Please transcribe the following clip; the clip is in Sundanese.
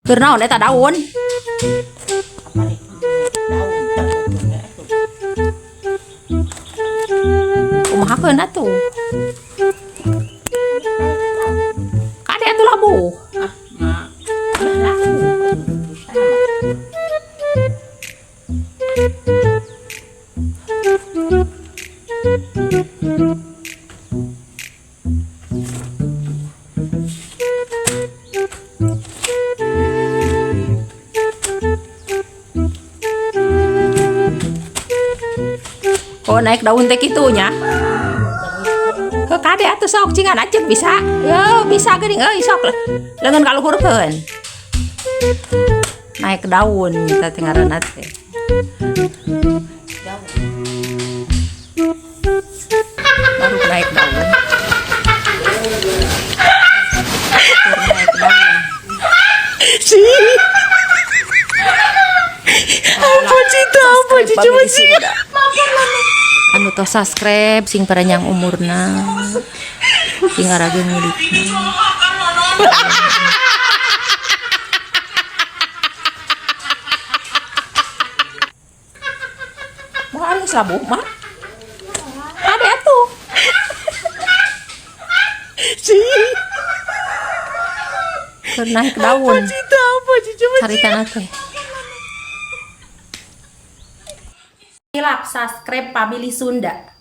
Keur naon eta daun? Apa nih? Daun tepung atuh. Kumahakeun atuh? Kade atuh labuh. Ah, mah. Ulah laku. Bisa mah. Oh, naik daun teh kitu nya. Heuh, kade atuh sok cingan acep bisa. Yo, bisa geuning euy sok lah. Leungeun kaluhurkeun. Naik daun eta teh ngaranna teh. Daun. Baru naik daun. Baru naik daun. Si. Apa cita apa sih coba sih. Anu tos subscribe sing paranjang umurna. Sing arage milikna. Mau ari geus labuh mah? Kade atuh. Si. Keur naik daun. Cita apa sih coba sih. Caritana teh. Hilap subscribe Family Sunda.